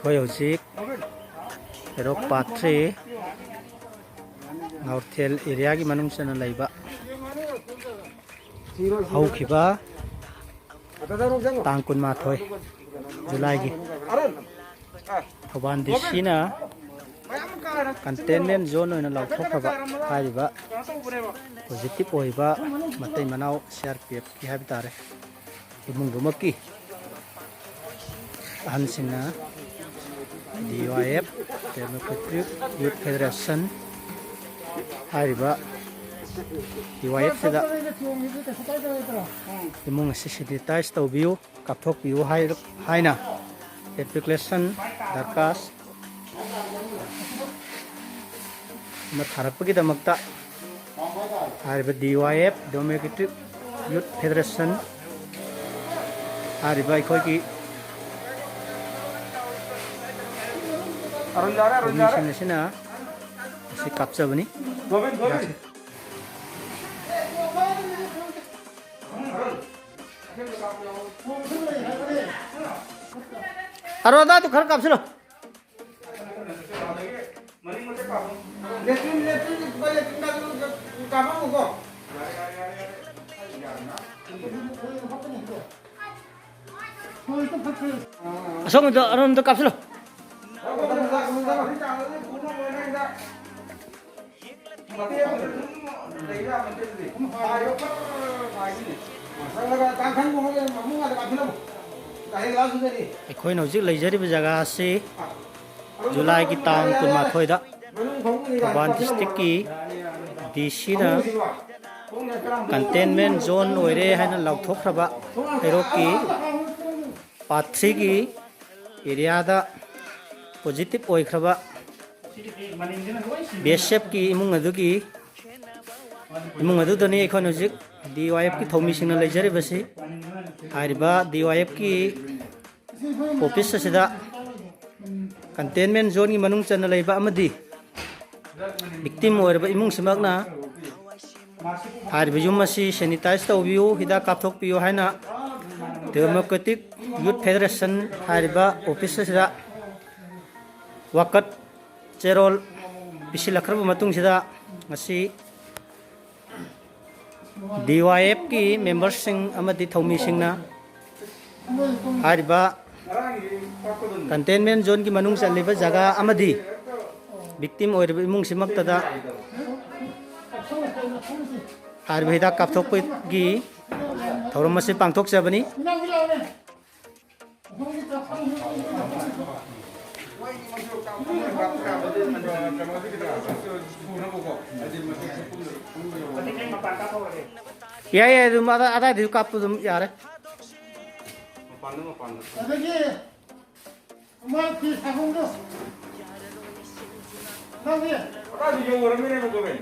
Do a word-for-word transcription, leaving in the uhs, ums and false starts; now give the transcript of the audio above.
ꯑꯩꯈꯣꯏ ꯍꯧꯖꯤꯛ ꯍꯦꯔꯣꯛ ꯄꯥꯠ ꯊ꯭ꯔꯤ ꯉꯥꯎꯔꯊꯦꯜ ꯑꯦꯔꯤꯌꯥꯒꯤ ꯃꯅꯨꯡ ꯆꯟꯅ ꯂꯩꯕ ꯍꯧꯈꯤꯕ ꯇꯥꯡ ꯀꯨꯟꯃꯥꯊꯣꯏ ꯖꯨꯂꯥꯏꯒꯤ ꯊꯧꯕꯥꯜ ꯗꯤ ꯁꯤꯅ ꯀꯟꯇꯦꯟꯃꯦꯟ ꯖꯣꯟ ꯑꯣꯏꯅ ꯂꯥꯎꯊꯣꯛꯈ꯭ꯔꯕ ꯍꯥꯏꯔꯤꯕ ꯄꯣꯖꯤꯇꯤꯚ ꯑꯣꯏꯕ ꯃꯇꯩ ꯃꯅꯥꯎ ꯁꯤ ꯑꯥꯔ ꯄꯤ ꯑꯦꯐꯀꯤ ꯍꯥꯏꯕ ꯇꯥꯔꯦ, ꯏꯃꯨꯡꯗꯨꯃꯛꯀꯤ ꯑꯍꯟꯁꯤꯡꯅ ꯗꯤ ꯋꯥꯏ ꯑꯦꯐ, ꯗꯦꯃꯣꯀ꯭ꯔꯦꯇꯤꯛ ꯌꯨꯠ ꯐꯦꯗꯔꯦꯁꯟ ꯍꯥꯏꯔꯤꯕ ꯗꯤ ꯋꯥꯏ ꯑꯦꯐꯁꯤꯗ ꯏꯃꯨꯡ ꯑꯁꯤ ꯁꯦꯅꯤꯇꯥꯏꯖ ꯇꯧꯕꯤꯌꯨ, ꯀꯥꯞꯊꯣꯛꯄꯤꯌꯨ ꯍꯥꯏ-, ꯍꯥꯏꯅ ꯑꯦꯄ꯭ꯂꯤꯀꯦꯁꯟ ꯗꯔꯀꯥꯁ ꯑꯃ ꯊꯥꯔꯛꯄꯒꯤꯗꯃꯛꯇ ꯍꯥꯏꯔꯤꯕ ꯗꯤ ꯋꯥꯏ ꯑꯦꯐ, ꯗꯦꯃꯣꯀ꯭ꯔꯦꯇꯤꯛ ꯌꯨꯠ ꯐꯦꯗꯔꯦꯁꯟ ꯍꯥꯏꯔꯤꯕ ꯑꯩꯈꯣꯏꯒꯤ ꯑꯔꯨꯟ ꯌꯥꯔꯦ, ꯑꯔꯨꯟ ꯌꯥꯔꯦ꯫ ꯃꯤꯁꯤꯡ ꯑꯁꯤꯅ ꯑꯁꯤ ꯀꯥꯞꯆꯕꯅꯤ꯫ ꯒꯣꯕꯤꯟ, ꯒꯣꯕꯤꯟ꯫ ꯑꯔꯣꯗꯥꯗꯨ ꯈꯔ ꯀꯥꯞꯁꯤꯜꯂꯣ꯫ ꯂꯦꯇ꯭ꯔꯤꯟ, ꯂꯦꯇ꯭ꯔꯤꯟ, ꯂꯦꯇ꯭ꯔꯤꯟ ꯀꯥꯞꯄꯝꯃꯨꯀꯣ꯫ ꯑꯁꯣꯝꯒꯤꯗꯣ ꯑꯔꯣꯝꯗ ꯀꯥꯞꯁꯤꯜꯂꯣ꯫ ꯑꯩꯈꯣꯏꯅ ꯍꯧꯖꯤꯛ ꯂꯩꯖꯔꯤꯕ ꯖꯒꯥ ꯑꯁꯤ ꯖꯨꯂꯥꯏꯒꯤ ꯇꯥꯡ ꯀꯨꯟꯃꯥꯊꯣꯏꯗ ꯊꯧꯕꯥꯜ ꯗꯤꯁꯇ꯭ꯔꯤꯛꯀꯤ ꯗꯤ ꯁꯤꯅ ꯀꯟꯇꯦꯟꯃꯦꯟ ꯖꯣꯟ ꯑꯣꯏꯔꯦ ꯍꯥꯏꯅ ꯂꯥꯎꯊꯣꯛꯈ꯭ꯔꯕ ꯍꯩꯔꯣꯛꯀꯤ ꯄꯥꯔꯠ ꯊ꯭ꯔꯤꯒꯤ ꯑꯦꯔꯤꯌꯥꯗ ꯄꯣꯖꯤꯇꯤꯚ ꯑꯣꯏꯈ꯭ꯔꯕ ꯕꯤ ꯑꯦꯁ ꯑꯦꯐꯀꯤ ꯏꯃꯨꯡ ꯑꯗꯨꯒꯤ, ꯏꯃꯨꯡ ꯑꯗꯨꯗꯅꯤ ꯑꯩꯈꯣꯏꯅ ꯍꯧꯖꯤꯛ ꯗꯤ ꯋꯥꯏ ꯑꯦꯐꯀꯤ ꯊꯧꯃꯤꯁꯤꯡꯅ ꯂꯩꯖꯔꯤꯕꯁꯤ꯫ ꯍꯥꯏꯔꯤꯕ ꯗꯤ ꯋꯥꯏ ꯑꯦꯐꯀꯤ ꯑꯣꯐꯤꯁ ꯑꯁꯤꯗ ꯀꯟꯇꯦꯟꯃꯦꯟ ꯖꯣꯟꯒꯤ ꯃꯅꯨꯡ ꯆꯟꯅ ꯂꯩꯕ ꯑꯃꯗꯤ ꯚꯤꯛꯇꯤꯝ ꯑꯣꯏꯔꯕ ꯏꯃꯨꯡꯁꯤꯃꯛꯅ ꯍꯥꯏꯔꯤꯕ ꯌꯨꯝ ꯑꯁꯤ ꯁꯦꯅꯤꯇꯥꯏꯖ ꯇꯧꯕꯤꯌꯨ, ꯍꯤꯗꯥꯛ ꯀꯥꯞꯊꯣꯛꯄꯤꯌꯨ ꯍꯥꯏꯅ ꯗꯦꯃꯣꯀ꯭ꯔꯦꯇꯤꯛ ꯌꯨꯠ ꯐꯦꯗꯔꯦꯁꯟ ꯍꯥꯏꯔꯤꯕ ꯑꯣꯐꯤꯁ ꯑꯁꯤꯗ ꯋꯥꯀꯠ ꯆꯦꯔꯣꯜ ꯄꯤꯁꯤꯜꯂꯛꯈ꯭ꯔꯕ ꯃꯇꯨꯡꯁꯤꯗ, ꯉꯁꯤ ꯗꯤ ꯋꯥꯏ ꯑꯦꯐꯀꯤ ꯃꯦꯝꯕꯔꯁꯤꯡ ꯑꯃꯗꯤ ꯊꯧꯃꯤꯁꯤꯡꯅ ꯍꯥꯏꯔꯤꯕ ꯀꯟꯇꯦꯟꯃꯦꯟ ꯖꯣꯟꯒꯤ ꯃꯅꯨꯡ ꯆꯜꯂꯤꯕ ꯖꯒꯥ ꯑꯃꯗꯤ ꯚꯤꯛꯇꯤꯝ ꯑꯣꯏꯔꯤꯕ ꯏꯃꯨꯡꯁꯤꯃꯛꯇꯗ ꯍꯥꯏꯔꯤꯕ ꯍꯤꯗꯥꯛ ꯀꯥꯞꯊꯣꯛꯄꯒꯤ ꯊꯧꯔꯝ ꯑꯁꯤ ꯄꯥꯡꯊꯣꯛꯆꯕꯅꯤ꯫ ꯌꯥꯏ, ꯌꯥꯏ, ꯑꯗꯨꯝ ꯑꯗꯥ-, ꯑꯗꯥꯏꯗꯁꯨ ꯀꯥꯞꯄ ꯑꯗꯨꯝ ꯌꯥꯔꯦ꯫ ꯑꯗꯒꯤ ꯃꯥ ꯐꯤ ꯁꯥꯐꯝꯗꯣ꯫ ꯅꯪꯗꯤ? ꯑꯗꯥꯏꯗ ꯌꯧꯔꯝꯃꯤꯅꯦꯕ ꯒꯣꯕꯤꯟ꯫